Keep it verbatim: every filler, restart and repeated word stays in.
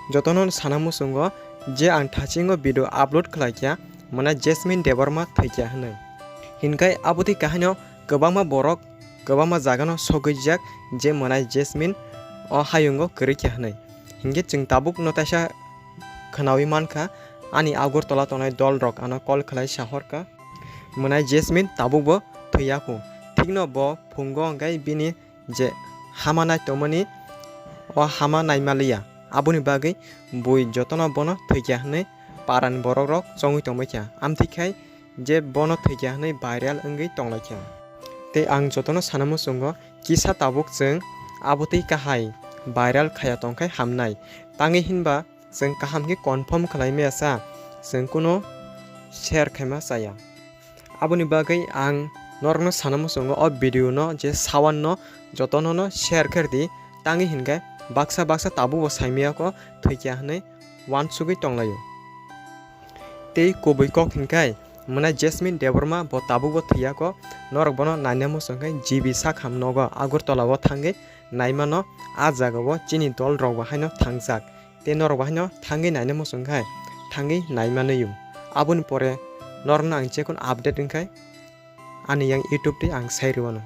Jotono sana muchungo je ang thasingo video upload khlaikha, mwnai Jasmine Debbarma thwikha hwnwi. Hinkhai abotwi kahaino kwbangma borok kwbangma jagano sogwijak je mwnai Jasmine o hayungo kwrwikha hwnwi. Hinkhe chwng tabukno taisa khwnawi mankha, ani Agartala tongnai dolrok ano call khlai sahorkha, mwnai Jasmine tabukbo thwiya kho. Thikno bo phungo hwnkhe bini je hama nai tongmani o hama naimaliya, aboni bagwi bui jotono bono thwikha hwnwi parani borokrok chongwi tongbaikha. Amtwi khai je bono thwikha hwnwi viral wngwi tonglaikha. Tei ang jotono sana muchungo kisa tabuk chwng abotwi kahai viral khaiya tongkhai hamnai. Tangwi hinba chwng kaham khe confirm khlai maya cha, chwng kuno share khaima chaya. Aboni bagwi ang norokno sana muchungo o video no je sawan no jotono no share khe di, tangwi hinkhe baksa baksa tabukbo saimaya kho thwikha hwnwi uansugwi tonglaio. Tei kubui kok hinkhai mwnai Jasmine Debbarma bo tabukbo thwiyako, norok bono naina muchungkhai G B Sakham nogo Agartala o thangwi naimano, a jagao chini dolrokbo haino thangjak. Tei norokbo haino thangwi naina muchungkhai thangwi naimanwio. Aboni pore norokno ang jekon update wngkhai ani yang YouTube tei ang sai rwano.